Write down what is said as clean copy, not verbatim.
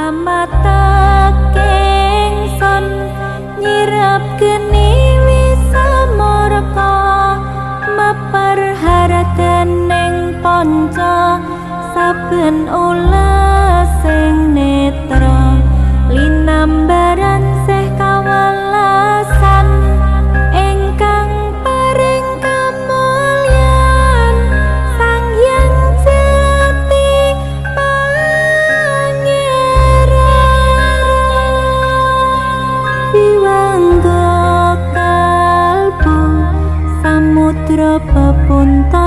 Amatake ingsun nyirep geni wisa murka, maper hardaning panca saben ulasing netra, linambaran sih kawelasan ingkang paring kamulyan Sang Hyang Jati Pangeran. Biwangga kalbu samudra pepunta.